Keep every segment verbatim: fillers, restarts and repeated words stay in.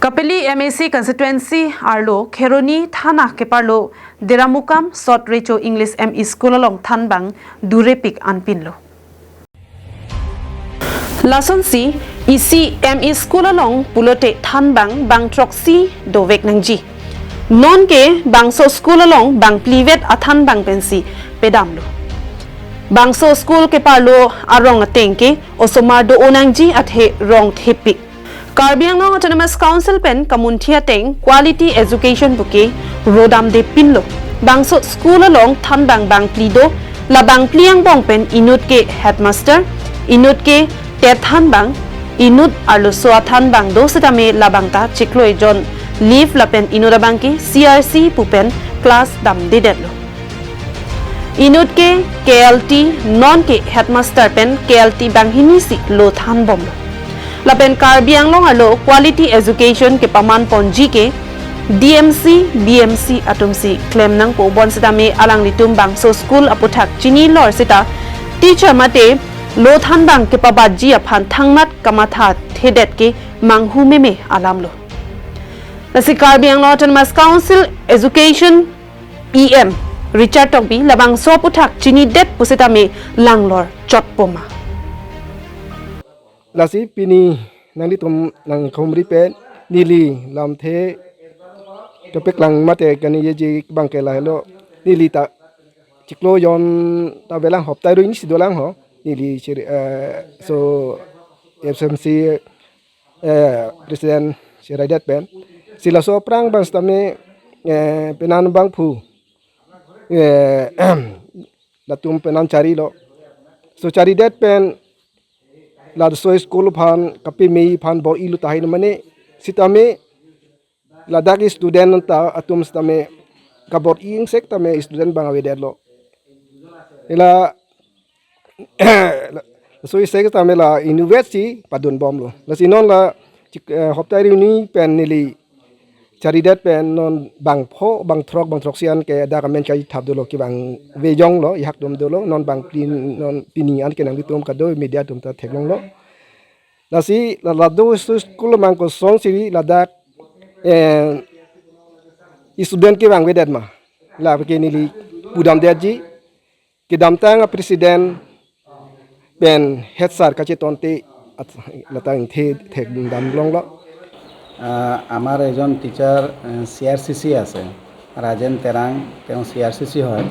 Kapili M A C constituency arlo Kheroni thana keparlo Deramukam Sot Recho English M E School along thanbang durepik anpinlo. Lasonsi isi M E School along pulote thanbang bang throksi dovek nangji. Nonke bangso school along bang plivet athanbang pensi pedamlo. Bangso school keparlo arong ateng ke osomar do-o nangji athe rong thepik. Karbi Anglong Autonomous Council pen kamunthi ateng quality education puke rodamde pinlo. Bangso school along thanbang bang pli do, la bang pli angbong pen inut ke headmaster, inut ke tet thanbang, inut arloso athanbang do setame labang ta chiklo ejon leave lapen inut abang ke C R C pu pen class damdedetlo. Inut ke K L T, nonke headmaster pen K L T banghini si lo thanbomlo. Lapen Karbi Anglong arlo quality education kepaman ponji ke D M C, B M C atumsi klem nangpo, bonsitame alanglitum bangso school aputhak chinilor seta teacher mate lo thanbang kepabatji aphan thangmat kamathathedet ke manghu meme alamlo. Lasi Karbi Anglong Autonomous Council Education E M Richard Tokbi labangso aputhak chinidet pusitame langlor chotpoma. Lasi pini nanglitum nangkhumri pen neli lamthe topik lang mate kani yeji bangke lahelo, neli ta chiklo jon ta velang, hopta ru ini si dolang ho, neli chiri, eh, so S M C, eh, president chiraidet pen. Si laso aphrang bang setame, eh, penan bangphu, eh, latum penan charilo. So charidet pen laso school aphan kapeme aphan bor-ilu tahai mane setame ladak student ta atum setame kabor-i ingsek tame student bang avedetlo. Ila so isek tame la inutvet si padunbomlo. Lasi non la chik, eh, hopta ri ini pen neli charidet pen non bang pho, bang throk, bang throksi an ke dak amen chai thap dolo, kevang vejonglo, ihak dom dolo, non bang pin, non pini an ke nanglitum kado media atum ta theklonglo. Lasi la, lado su school mang kosonsi ladak, eh, student kevang vedet ma, la ke neli pudamdetji. Kedamtang a president pen head sir kachetonte at-, latang the thekdamlonglo. আহ, আমাৰ এজন টিচাৰ, আহ, চি আৰ চি চি আছে, ৰাজেন তেৰাং, তেওঁ চি আৰ চি চি হয়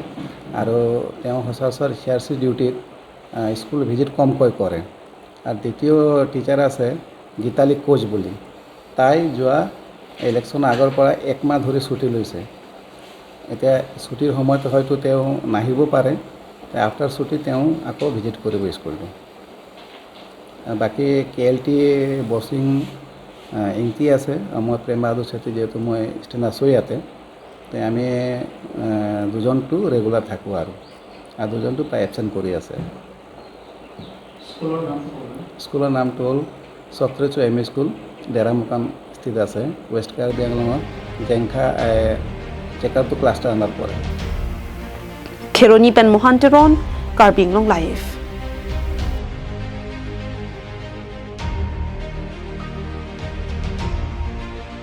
আৰু তেওঁ সচৰাচৰ চি আৰ চি ডিউটিত, আহ, school visit কমকৈ কৰে। আৰু দ্বিতীয় টিচাৰ আছে গীতালী কোচ বুলি, তাই যোৱা ইলেকশ্যনৰ আগৰ পৰা এক মাহ ধৰি ছুটী লৈছে। এতিয়া ছুটীৰ সময়ত হয়তো তেওঁ নাহিব পাৰে, আফটাৰ ছুটী তেওঁ আকৌ ভিজিট কৰিব স্কুলটো। আহ, বাকী কে এল টি বচিং, আহ, ইংতি আছে, আৰু মই প্ৰেম বাহাদুৰ চেত্ৰী, যিহেতু মই ষ্টেণ্ড আছোঁ ইয়াতে, তে আমি, আহ, দুজনটো ৰেগুলাৰ থাকোঁ আৰু, আৰু দুজনটো প্ৰায় এবচেণ্ট কৰি আছে। স্কুলৰ নামটো ক'বনে? স্কুলৰ নামটো হ'ল সত্ৰেচু এম ই স্কুল, ডেৰামুকাম স্থিত আছে, ৱেষ্ট কাৰ্বি আংলঙৰ জেংখা, এ, চেকাৰটো ক্লাষ্টাৰ আণ্ডাৰ পৰে। Kheroni pen Mohan Teron, Karbi Anglong Live.